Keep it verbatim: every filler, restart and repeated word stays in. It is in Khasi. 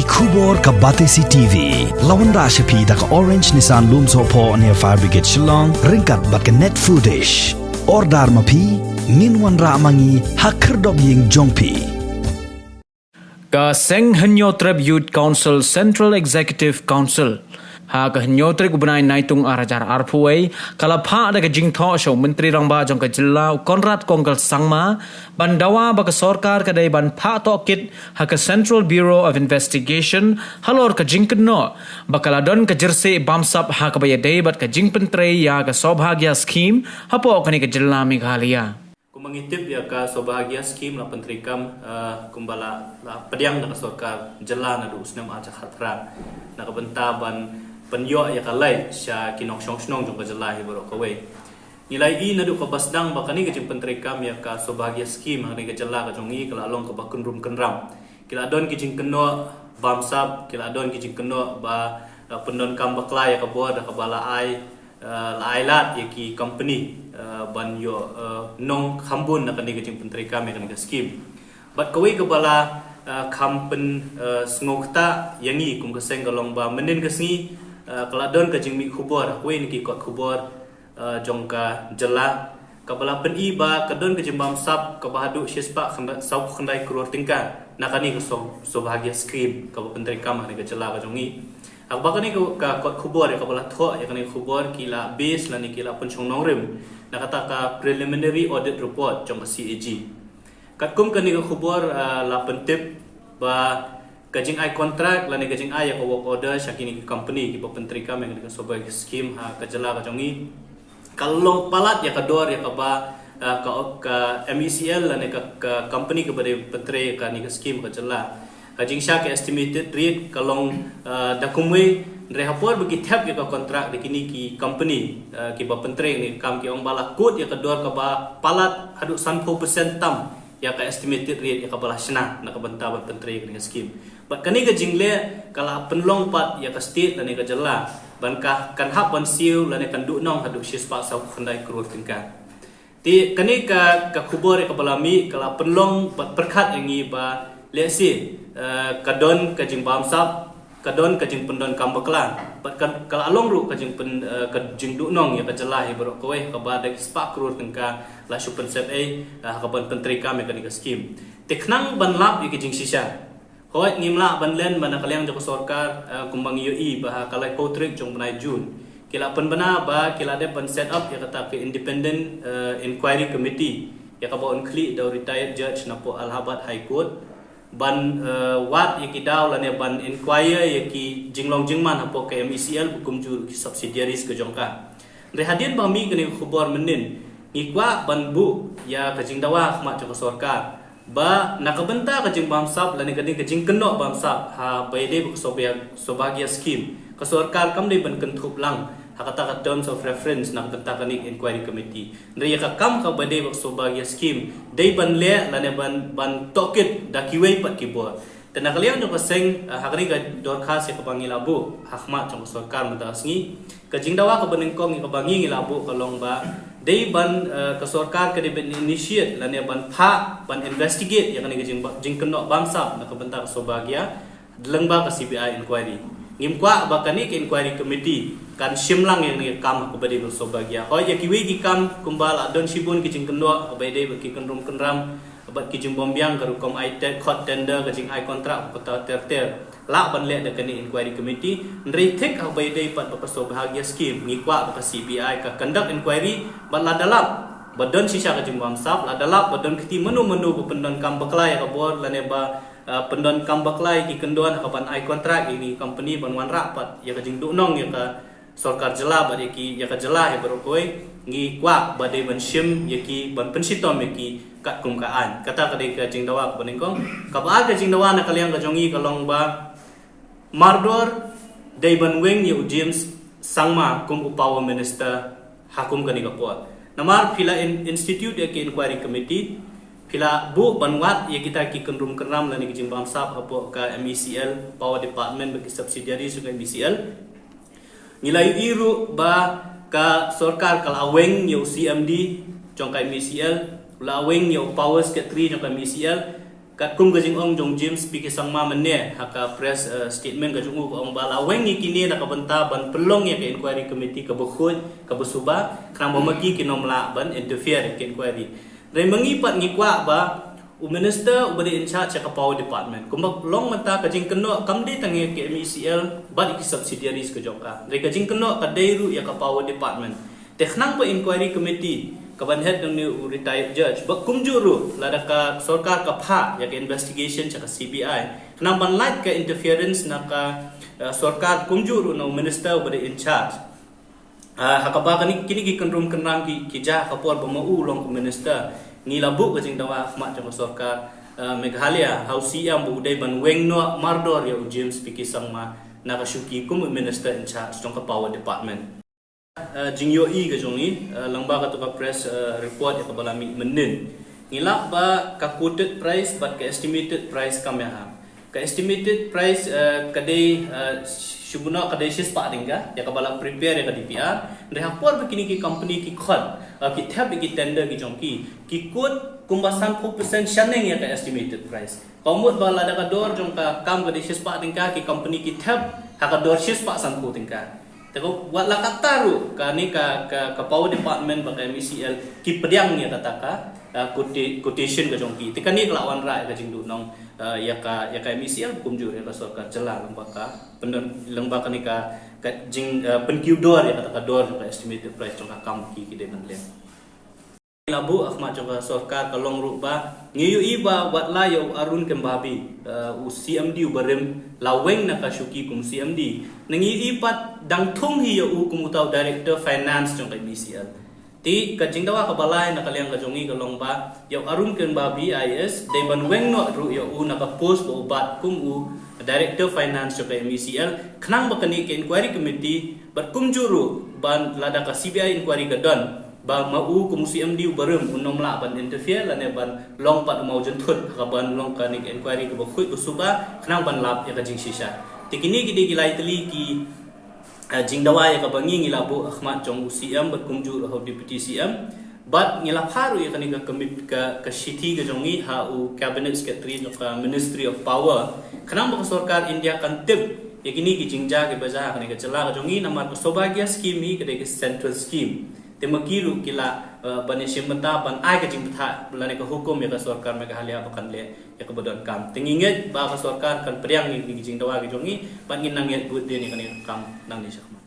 Khubor ka Batesi T V la wanrah sha phi da ka Orange Nissan Lumsohphoh near Fire Brigade Shillong, ryngkat bad ka Net Foodish. Order ma phi, ngin wanrah ma ngi ha khyrdop ïing jong phi. Ka Seng Hynñiewtrep Youth Council Central Executive Council ha ka hynñiewtrep u bnai Naitung ar hajar arphew wei ka la phah da ka jingthoh sha u Myntri Rangbah jong ka jylla u Conrad Kongkal Sangma ban dawa ba ka sorkar ka dei ban phah tohkit ha ka Central Bureau of Investigation halor ka jingkynnoh ba ka la don ka jyrsieh bamsap ha kaba ïadei bad ka jingpyntrei ïa ka Saubhagya Scheme hapoh kane ka jylla Meghalaya. Kumba ngi tip ïa ka Saubhagya Scheme la pyntreikam, eh, kumba la, la pdiang da ka sorkar jylla naduh u snem ar hajar khatphra na ka bynta ban pynïoh ïa ka light sha ki nongshong shnong jong ka jylla hi baroh kawei. Ngi la ïohi naduh kaba sdang ba kane ka jingpyntreikam ïa ka Saubhagya Scheme ha kane ka jylla ka jong ngi ka la long kaba kynrum kynram. Ki la don ki jingkynnoh bamsap, ki la don ki jingkynnoh ba, eh, pyndonkam bakla ïa ka bor da kaba la ai, eh, la ai lad ïa ki company, eh, ban ïoh, eh, nongkhambun na kane ka jingpyntreikam ïa kane ka scheme. Bad kawei kaba la, eh, kham pyn, eh, sngewkta ïa ngi kum ka seng ka long ba mynhynnin ka sngi, eh, ka la don ka jingmih khubor ha kawei na ki kot khubor, eh, jong ka jylla kaba la pyni ba ka don ka jingbamsap kaba haduh shispah khyndai, saw khyndai klur tyngka na kane ka Sau-, Saubhagya Scheme kaba pyntreikam ha kane ka jylla ka jong ngi. Ha kaba kane ka, ka kot khubor ïa kaba la thoh ïa kane ka khubor ki la base lane ki la pynshong nongrim na kata ka preliminary audit report jong ka C A G. Katkum kane ka khubor, ah, la pyntip ba ka jingai kontrak lane ka jingai ïa ka work order sha kine ki company kiba pyntreikam ïa kane ka Saubhagya Scheme ha ka jylla ka jong ngi ka long palat ïa ka dor ïa kaba, ah, ka, ka M E C L lane ka, ka company kaba dei pyntrei ïa kane ka scheme ka jylla. Ka jingshah ka estimated rate ka long, ah, da kumwei, hynrei ha por ba ki thep ïa ka kontrak da kine ki company, ah, kiba pyntrei ïa kane ka kam ki ong ba la kut ïa ka dor kaba palat haduh sanphew percent tam ïa ka estimated rate ïa kaba la shna na ka bynta ban pyntrei ïa kane ka scheme. Bad kane ka jingleh ka la pynlong pat ïa ka state lane ka jylla ban ka, kan hap ban siew lane kan duhnong haduh shispah saw khyndai klur tyngka. Te kane ka, ka khubor ïa kaba la mih ka la pynlong bad pyrkhat ïa ngi ba lehse, eh, ka don ka jingbamsap, ka don ka jingpyndonkam bakla bad ka, ka la long ruh ka jingpyn, eh, ka jingduhnong ïa ka jylla hi baroh kawei ha kaba da ki spah klur tyngka la shu pynsep ei, eh, ha kaban pyntreikam ïa kane ka scheme. Te khnang ban lap ïa ka jingshisha, hooid ngim lah ban len ba na ka liang jong ka sorkar, eh, kumba ngi ïohi ba ha ka laiphew tarik jong u bnai June ki la pynbna ba ki la dep ban set up ïa kata ka independent, eh, inquiry committee ïa kaba un khlieh da u retired judge napoh Allahabad High Court ban, eh, wad ïa ki daw lane ban inquire ïa ki jinglong jingman hapoh ka M E C L bad kumjuh ki subsidiaries ka jong ka. Hynrei hadien ba mih kane ka khubor mynhynnin ngi kwah ban buh ïa ka jingdawa ha khmat jong ka sorkar ba na ka bynta ka jingbamsap lane ka dei ka jingkynnoh bamsap ha ba ïadei bad ka Saubhag-, Saubhagya Scheme ka sorkar kam dei ban kynthup lang ha kata ka terms of reference na ka bynta kane ka inquiry committee. Hynrei ïa ka kam kaba ïadei bad ka Saubhagya Scheme dei ban leh lane ban, ban tohkit da kiwei pat ki bor. Te na ka liang jong ka seng, eh, ha kane ka dorkhas ïa kaba ngi la buh ha khmat jong ka sorkar mynta ka sngi, ka jingdawa kaba nyngkong ïa kaba ngi, ngi la buh ka long ba dei ban, eh, ka sorkar ka dei ban initiate lane ban phah ban investigate ïa kane ka jing, jingkynnoh bamsap na ka bynta ka Saubhagya lyngba ka C B I inquiry. Ngim kwah ba kane ka inquiry committee kan shim lang ïa kane ka kam kaba dei bad ka Saubhagya. Hooid ïa kiwei ki kam kumba la don shibun ki jingkynnoh kaba ïadei bad ki kynrum kynram bad ki jingbymbiang ka rukom ai te-, khot tender, ka jingai kontrak, kata ter ter lah ban leh da kane inquiry committee. Hynrei thik ha ba ïadei pat bad ka Saubhagya Scheme ngi kwah ba ka C B I ka conduct inquiry bad lada lap ba don shisha ka jingbamsap, lada lap ba don kti mano mano ba pyndonkam bakla ïa ka bor lane ba, eh, pyndonkam bakla ïa ki kyndon ha kaban ai kontrak ïa kine ki company ban wanrah pat ïa ka jingduhnong ïa ka sorkar jylla bad ïa ki, ïa ka jylla hi baroh kawei, ngi kwah ba dei ban shim ïa ki, ban pynshitom ïa ki katkum ka aiñ. Kata ka dei ka jingdawa kaba nyngkong. Kaba ar ka jingdawa na ka liang ka jong ngi ka long ba mardor dei ban weng ïa u James Sangma kum u Power Minister ha kum kane ka por. Namar phi la in-, institute ïa ki inquiry committee, phi la buh ban wad ïa kita ki kynrum kynram lane ki jingbamsap hapoh ka M E C L Power Department bad ki subsidiaries jong ka M E C L. Ngi la ïohi ruh ba ka sorkar ka la weng ïa u C M D jong ka M E C L, la weng ïa u Power Secretary jong ka M E C L. Katkum ka jingong jong James P K Sangma mynne ha ka press, eh, statement ka jong u, ka ong ba la weng ïa kine na ka bynta ban pynlong ïa ka inquiry committee kaba khuid, kaba suba, khnang ba ma ki kin ym lah ban interfere ïa ka inquiry. Hynrei ma ngi pat ngi kwah ba u minister uba dei in charge ïa ka power department, kumba long mynta ka jingkynnoh kam dei tang ïa ka M E C L bad ïa ki subsidiaries ka jong ka, hynrei ka jingkynnoh ka dei ruh ïa ka power department. Te khnang ba inquiry committee kaban head na une u retired judge, bad kumjuh ruh lada ka sorkar ka phah ïa ka investigation sha ka C B I, khnang ban lait ka interference na ka, eh, sorkar, kumjuh ruh na u minister uba dei in charge. Ah, ha kaba kine, kine ki kynrum kynram ki, ki jia ha ka por ba ma u long u minister, ngi la buh ka jingdawa ha khmat jong ka sorkar, ah, Meghalaya, ha u C M ba u dei ban weng noh mardor ïa u James P K Sangma na ka shuki kum u minister in charge jong ka power department. Ah, jingïohi ka jong ngi, ah, lyngba katu ka press, ah, report ïa kaba la mih mynnin, ngi lap ba ka quoted price bad ka estimated price kam ïahap. Ka estimated price, eh, ka dei, eh, shu buh noh ka dei shispah tyngka ïa kaba la prepare ïa ka D P R. Hynrei ha ka por ba kine ki company ki khot, eh, ki thep ïa ki tender ki jong ki, ki quote kumba sanphew percent shaneng ïa ka estimated price. Ka mut ba lada ka dor jong ka kam ka dei shispah tyngka, ki company ki thep ha ka dor shispah sanphew tyngka. Te ka, wat la katta ruh kane ka, ka, ka power department bad ka M E C L ki pdiang ïa kata ka, ah, quota-, quotation ka jong ki. Te kane ka la wanrah ïa ka jingduhnong, ah, ïa ka, ïa ka M E C L kumjuh ïa ka sorkar jylla lyngba ka, pynlong, lyngba kane ka, ka jing, ah, pynkiew dor ïa kata ka dor jong ka estimated price jong ka kam ki, ki dei ban leh. La buh ha khmat jong ka sorkar ka long ruh ba ngi ïohi ba wat la ïa u Arun Kembhabi, eh, u C M D uba rim, la weng na ka shuki kum C M D, ngi ïohi pat dang thung hi ïa u kum uta u director finance jong ka M E C L. Te ka jingdawa kaba lai na ka liang ka jong ngi ka long ba ïa u Arun Kembhabi I A S dei ban weng noh ruh ïa u na ka post ba u bat kum u director finance jong ka M E C L, khnang ba kane ka inquiry committee bad kumjuh ruh ban lada ka C B I inquiry ka don, ba ma u kum u C M D uba rim un ym lah ban interfere lane ban long pat u mawjynthut ha kaban long kane ka inquiry kaba khuid ba suba, khnang ban lap ïa ka jingshisha. Te kine ki dei ki lai tylli ki, eh, jingdawa ïa kaba ngi, ngi la buh ha khmat jong u C M bad kumjuh ruh ha u Deputy C M. Bad ngi la phah ruh ïa kane ka commit-, ka, ka shithi ka jong ngi ha u Cabinet Secretary jong ka Ministry of Power, khnang ba ka sorkar India kan tip ïa kine ki jingjia kiba jia ha kane ka jylla ka jong ngi, namar ka Saubhagya scheme hi ka dei ka central scheme. Te ma ki ruh ki lah, eh, ban ïashim bynta ban ai ka jingbthah lane ka hukum ïa ka sorkar Meghalaya ba kan leh ïa kaba donkam. Te ngi ngeit ba ka sorkar kan pdiang ïa kine ki jingdawa ki jong ngi, bad ngin nang ngeit bud dien ïa kane ka kam nangne shakhmat.